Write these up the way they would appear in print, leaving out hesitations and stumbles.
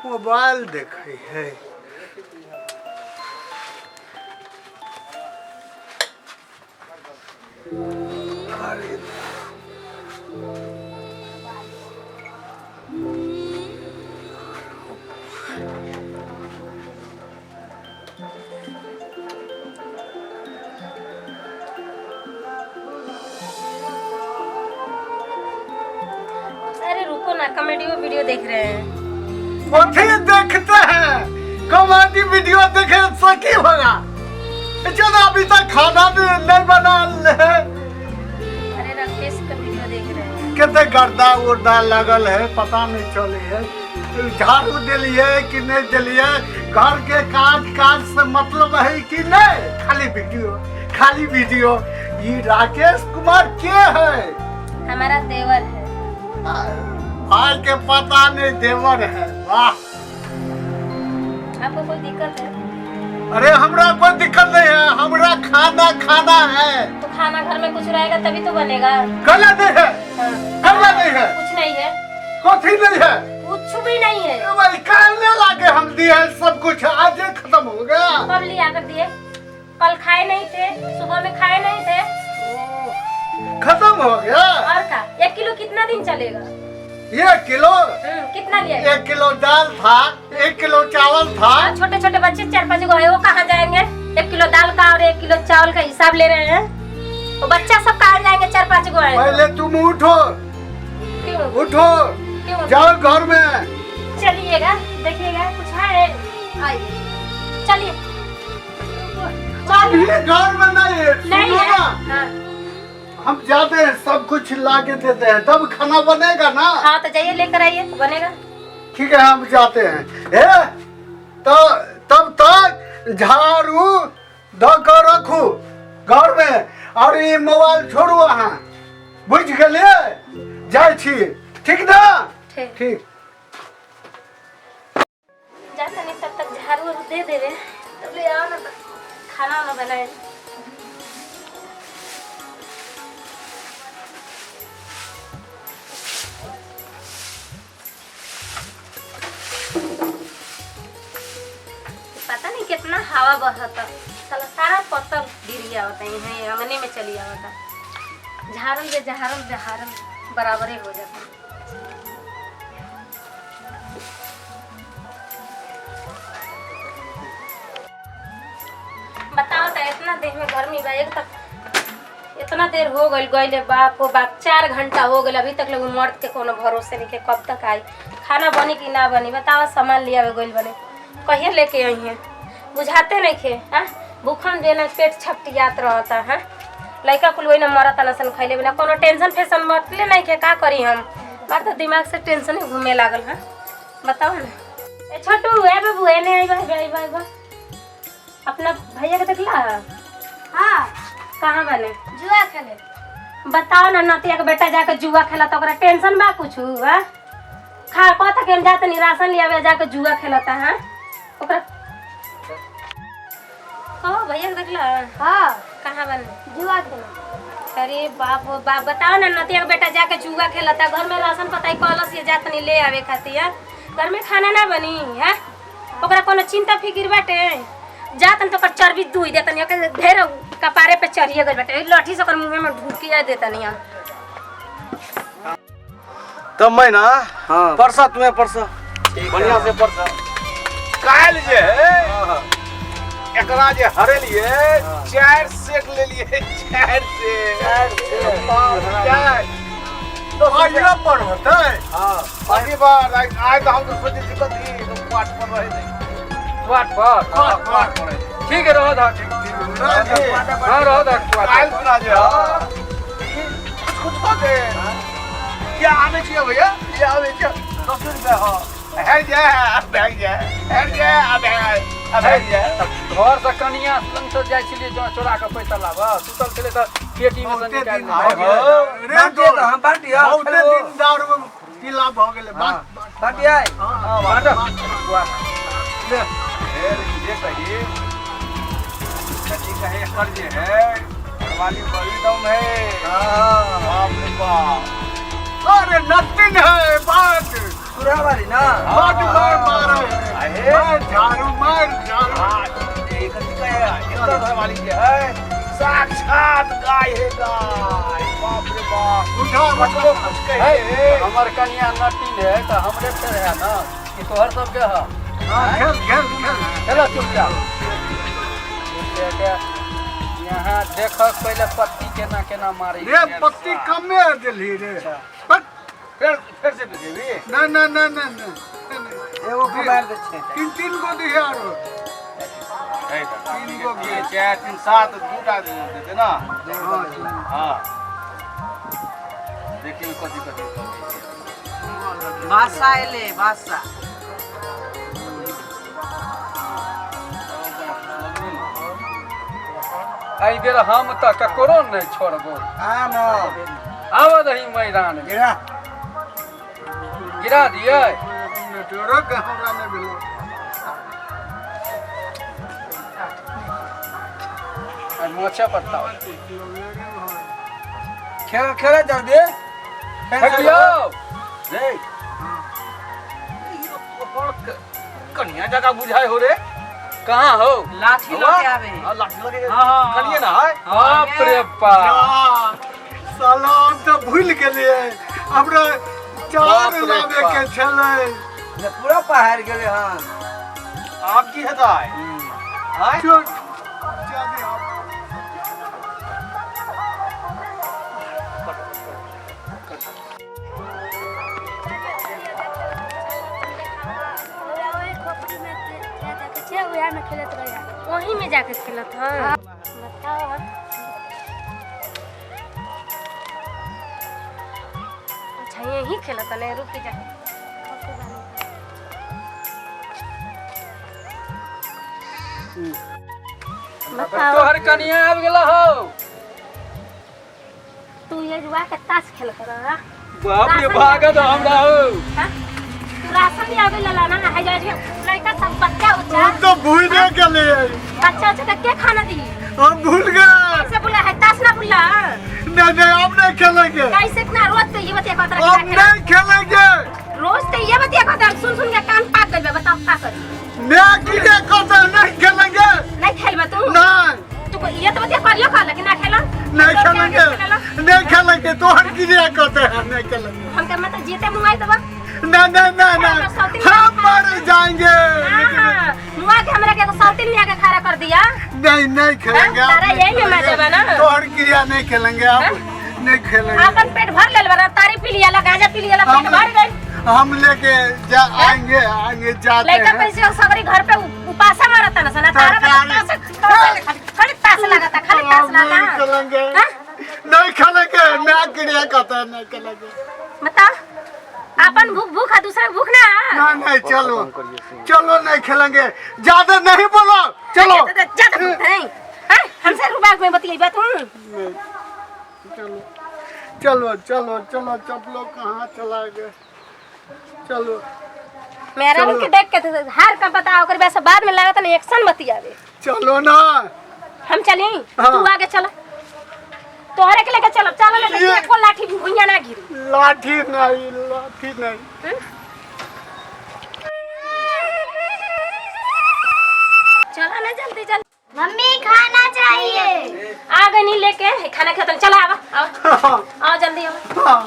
Mobile देखै है। अरे अरे रुको ना, कॉमेडी वो वीडियो देख रहे हैं। कथी देखते हैं? कॉमेडी वीडियो देखे से की होगा? चलो अभी तक खाना भी नहीं बना है। अरे राकेश का वीडियो देख रहे हैं। कते गर्दा उर्दा लगल है, पता नहीं चले है। झाड़ू दिलिए कि नहीं दिलिए? घर के काज काज से मतलब है कि नहीं? खाली वीडियो, खाली वीडियो। ये राकेश कुमार के है? हमारा देवर है। भाई के पता नहीं देवर है। वाह, आपको कोई दिक्कत है? अरे हमरा कोई दिक्कत नहीं है, हमरा खाना खाना है। तो खाना घर में कुछ रहेगा तभी तो बनेगा। गलत नहीं है। हाँ। गलत नहीं है। कुछ नहीं है। कथी नहीं है? कुछ भी नहीं है। ए भाई कालने लागे हम दिए सब कुछ, आज ही खत्म हो गया। कब लिया कर दिए? कल खाए नहीं थे, सुबह में खाए नहीं थे। खत्म हो गया। और का 1 किलो कितना दिन चलेगा? 1 किलो? कितना लिया? 1 किलो दाल था, 1 किलो चावल था। छोटे छोटे बच्चे 4-5 गो है, वो कहाँ जाएंगे? 1 किलो दाल का और 1 किलो चावल का हिसाब ले रहे हैं। वो बच्चा सब कहाँ जाएंगे? 4-5 गो है। पहले तुम उठो। क्यों? उठो। क्यों? जाओ घर में। चलिएगा, देखिएगा कुछ है। आइए चलिए। अभी घर में नहीं है। नहीं सुनो है। ना। हाँ। हम जाते हैं, सब कुछ ला के देते हैं, तब खाना बनेगा ना। हाँ तो जाइए लेकर आइए, बनेगा। ठीक है, हम जाते हैं। ए, तो तब तक झाड़ू धो कर रखू घर में और ये मोबाइल छोड़ू अहाँ, बुझ गेलियै? जाइ छी, ठीक ना? ठीक। ठीक। जा तनी तब तक झाड़ू वाड़ू दे देवे, तब ले आओ ना खाना वाना बनाए। पता नहीं कितना हवा बहता, साला सारा पत्ता गिर गया होता है, अंगने में चली आवता। झाड़ल बे झाड़ल झाड़ल बराबरे हो जाता। बताओ तो इतना देर में गर्मी बा, एक तक इतना देर हो गइल गइले, बाप हो बाप 4 घंटा हो गइल, अभी तक लोग मर्द के कोनो भरोसे नहीं के कब तक आई, खाना बनी कि ना बनी। बताओ सामान लियावे गइल बने, कहिए लेके आई हैं, बुझाते नहीं खे। हाँ भूखन देना पेट छपटियात रहता है, लड़का कुल वही ना मरता ना सन खैले बिना, कोनो टेंशन फेसन मतले नहीं खे, का करी हम? मार तो दिमाग से टेंशन ही घूमे लागल है। बताओ ना। ए छोटू, ए बाबू, एने आई बा, आई बा, आई बा। अपना भैया के देखला? हाँ। कहाँ बने? जुआ खेले। बताओ ना, नतिया के बेटा जाके जुआ खेलता, ओकरा टेंशन बा कुछ? हा खा कहता कि हम जाते नहीं राशन लियावे, जाके जुआ खेलता है ओकरा। कहो भैया के देखला? हाँ। कहाँ बने? जुआ खेले। अरे बाप हो बाप, बताओ ना, नतिया के बेटा जाके जुआ खेलता, घर में राशन पता ही कहलस ये जात नहीं ले आवे खातिर, घर में खाना ना बनी है, ओकरा कोनो चिंता फिक्र बाटे? जातन तो ओकर चर्बी दुई देतनी, ओकर ढेर कपारे पे चढ़िए गइल बाटे, लाठी से ओकर मुंह में ढुकिया देतनी हम। तब मैं ना हाँ। परसा तुम्हें परसा बढ़िया से परसा काल जे है एकरा जे हरेलिए 4 सेट ले लिए, 4 सेट। 4 तो आइयो पर होतै। हां अभी बार आइ तो हम तो सोचे छी कथी तो क्वाट पर रहे नहीं। क्वाट पर? हां क्वाट पर। ठीक है, रहो धक। हां रहो धक क्वाट। काल सुना जे हां कुछ कुछ हो दे। क्या आवे छी भैया? ये आवे छी 10 रुपया। हां है जे अब है जे है जे अब है अब है जे। घर से कनिया संग से जाइ छलियै चोरा के पैसा लाबऽ, सुतल छलै तऽ पेटी में से निकालि रे बाँटिए तऽ हम बाँटिए, बहुते खेलबो। दिन दारू पीला भऽ गेलै। बाँटिए। हाँ, बाँटऽ। ले। ये कही कथी कहे एकर जे है घरवाली बड़ी दम है। हाँ। बाप रे बाप। अरे नथिंग है बात सुरा वाली ना बड मार मारे झाड़ू मार झाड़ू। हाँ, ये कथी कहे है? एकर घरवाली जे है साक्षात गाय है गाय। बाप रे बाप, उठा कतबो कुछ कहे है। हमर कनिया नटीन है तऽ हमरे फेर है ना कि तोहर सबके है। हाँ, खेल खेल खेल। चलो चुपचाप यहाँ देखक पहिले पत्ती केना केना मारै रे पत्ती कमे देलही रे। बट फेर फेर से देबी? ना ना ना ना ना, एगो के मारि दै छै। तीन तीन गो दिहे आरो। तीन गो 4 3 7 दूटा देते ना। हाँ, देखिए कथी कथी बादशाह एलै बादशाह। एहि बेर हम तऽ ककरो नहि छोड़बो। आ न आबऽ दही मैदान में। गिरा गिरा दियै। नेटवर्क हमरा नहि भेलो। आ मोछे पर ताव। खेल खेल जल्दी। फेकियौ। रे कनिया जगह बुझाय हो रे। कहाँ हो? लाठी लऽ के आबे। हाँ, लाठी लऽ के। हाँ, कनिया ना है। बाप रे बाप, साला हम तऽ भूलि गेलियै, हमरा चार बाप रे लाबे के बाप। छलै। ने पूरा पहाड़ गेलै हन। आब की हेतै? आँय? छोड़, जादे आब। वही में जाके खेलत हन। बताओ अच्छा यही खेलत नहीं, रुक जा। बताओ तोहर कनिया आबि गेल हो। तू ये जुआ के ताश खेलत रह। बाप रे भागत हमरा हो। हाँ? तू राशन भी आवे लला ना है जा लड़का सब बच्चा उच्चा हम तो भूल गेलियै। बच्चा उच्चा के के खाना दी? हम भूल गए। कैसे बोला है ताश ना बोला? नहीं नहीं, अब नहीं खेलेंगे। कैसे इतना रोज तो ये बतिया कहत रह? अब नहीं खेलेंगे। रोज तो ये बतिया कहत रह, सुन सुन के कान पाक गइल बा। बताओ का करी? मैं किने कहता नहीं खेलेंगे। नहीं खेलबा तू? नहीं। तू ये तो बतिया करियो कहला कि ना खेला? नहीं खेलेंगे, नहीं खेलेंगे। तोहर किने कहते हैं नहीं खेलेंगे। हम के मत जीते मुआई दबा। ना ना ना ना, हम मर जाएंगे। मुआ के हमरा के सौतीन लिया के खड़ा कर दिया। नहीं नहीं खेलेंगे। तारा यही में मजा बा ना। तोहर क्रिया नहीं खेलेंगे, आप नहीं खेलेंगे। अपन पेट भर लेल बा, तारी पी लिया, गांजा पी लिया, पेट भर गइल। हम लेके जा आएंगे, आएंगे जाते लड़का हैं। पैसे सगरी घर पे उपासा मारता ना सना तारा ताश खाली ताश लगाता, खाली ताश नहीं लगा। खेलेंगे, नहीं खेलेंगे। मैं क्रिया कहता है नहीं खेलेंगे। बता अपन भूख भूख है दूसरे भूख ना। ना नहीं, चलो चलो नहीं खेलेंगे, ज्यादा नहीं बोलो, चलो। ज्यादा नहीं हमसे रुबाक में बतियाइबा तू। चलो चलो चलो चलो, चपलो कहाँ चला गए? चलो मेरा के देख के हार का पता ओकर वैसे बाद में लागत नहीं एक्शन बतियावे। चलो ना हम चली। हाँ। तू आगे चल, तोहरे के लेके चलब। चल ले एको लाठी भुइया ना गिरी। लाठी नहीं, लाठी नहीं। चला ना जल्दी चल। मम्मी खाना चाहिए। आ गई नहीं लेके खाना खाता। चला आवा आओ आओ जल्दी आओ।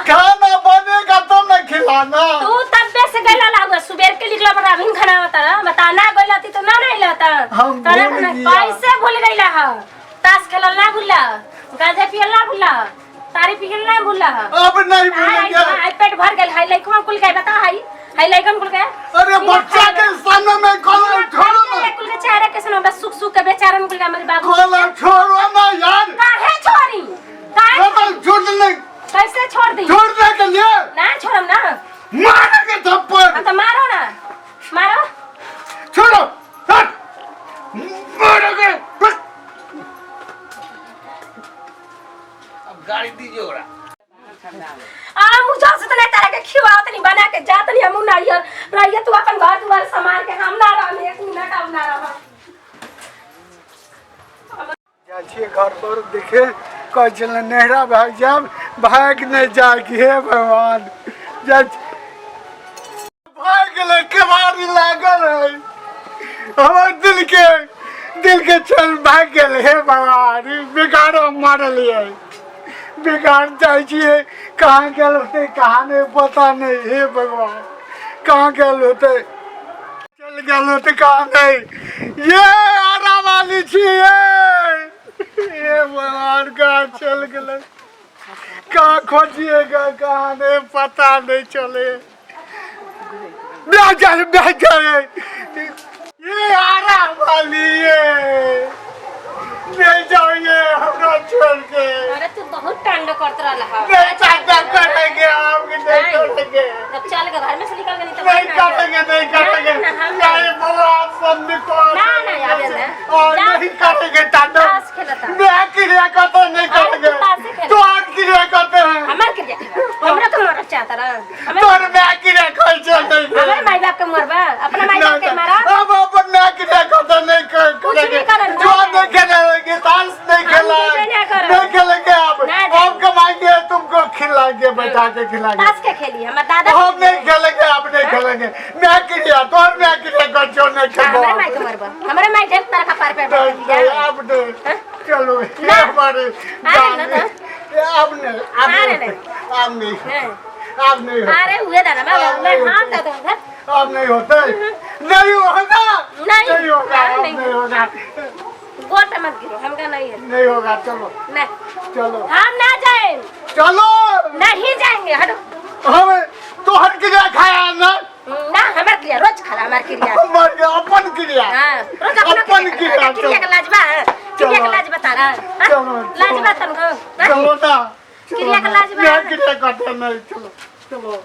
खाना बनेगा तो न खिलाना। तू तब से गइला लागो सुबेर के निकला पर अभी खाना बता बता ना गइला ती तो ना नहीं लाता। हम भूल गया। कैसे भूल गइला ह? ताश खेलल ना भूला, गांजा पियल ना भूला, तारी पियल ना भूला। अब नहीं भूलेंगे। आई पेट भर गेल है लइकवा कुल के बता हाई हाई लइकन कुल के। अरे बच्चा के सामने में कॉलर छोड़ो ना। कुल के चेहरा के सुनो बस सुख सुख के बेचारन कुल के हमारे बाबू। कॉलर छोड़ो ना यार। काहे छोड़ी? काहे छोड़ नहीं? कैसे छोड़ दी? छोड़ने के लिए ना छोड़म ना, मारेंगे थप्पड़। हम तो मारो ना, मारो। छोड़ो, मारोगे। अब गाड़ी दीजिए ओरा। आ मुझे से तो नहीं तारा के खिवाओ तनी बना के जात नहीं हम ना यार रहिए तू अपन घर द्वार संभाल के। हम ना रहम एक मिनट हम ना रहम। जाइ छियै घर पर देखे कहै छलै नैहरा भागि जायब, भागि नहि जायके हे भगवान। जाइ भागि गेलै, केबाड़ी लागल है। हमर दिल के चैन भागि गेल। हे भगवान, ई बेकार हम मारलियै, बेकार जाइ छियै। कहाँ गेल होतै, कहाँ नहि, पता नहि। हे भगवान, कहाँ गेल होतै, चल गेल होतै, कहाँ नहि। ये आरा वाली छियै। हे भगवान, कहाँ चल गेलै, कहाँ खोजिएगा, कहाँ नहीं, पता नहीं चले। बेचारे बेचारे, ये आरा वाली, ये नहीं जाइए हमरा छोड़ के। अरे, तू बहुत टांड करत रहल हा। नहीं टांडा करेंगे हम, नहीं करेंगे। अब चल के घर में से निकल के नहीं तो नहीं करेंगे, नहीं करेंगे। ना, ना, हम नहीं भगवान, सब निकल ना, ना, आवे ना। और जा। नहीं करेंगे तांडव। ताश खेलता। मैं क्रिया करते नहीं। अरे, करेंगे। तू ताश ही खेल। तो आज क्रिया करते हैं। हमार क्रिया खेला, हमरा के मरल चाहता रह हमें? तोर मैं क्रिया कर चल नहीं। हमारे माई बाप के मरबा, अपना माई बाप के मारा। अब अपन मैं क्रिया करते नहीं कुछ करेंगे। नहीं करेंगे। जो नहीं खेलेंगे, ताश नहीं हम खेला। नहीं नहीं करेंगे। नहीं खेलेंगे आप। ना जाएंगे। हम कमाएंगे, तुमको खिलाएंगे, बैठा के खिलाएंगे। ताश के खेली हमार दादा। हम नहीं खेलेंगे, आप नहीं खेलेंगे। मैं क्रिया तोर मैं क्रिया कर जो नहीं खेलो। हमारे माई के मरबा, हमारे माई ढेर तरह का पार पे नहीं, नहीं, आप नहीं। हाँ? चलो। ना। हमारे अरे, ना, ना। अब नहीं, अब अरे, नहीं, अब नहीं, नहीं। अब नहीं होता। अरे हुए दादा, मैं मैं हाथ दे दूंगा। अब नहीं होता, नहीं होगा। नहीं। नहीं होगा। हाँ, अब नहीं। नहीं होगा। गोड़ पे मत गिरो, हमका नहीं है। नहीं होगा, चलो। नहीं। चलो। हम ना जाए। चलो। नहीं जाएंगे, हटो। हम तोहर क्रिया खाया ना? ना, हमार क्रिया रोज खाला, हमार क्रिया। हमार अपन क्रिया। हाँ, रोज अपना अपन क्रिया क्रिया। खाला। क्रिया का लाजबा, क्रिया का लाज बता रहा, हाँ? चलो, लाज बता तुमको, हाँ? चलो ना, चलो क्रिया का ना। लाज बा। मैं क्रिया करते नहीं, चलो, चलो।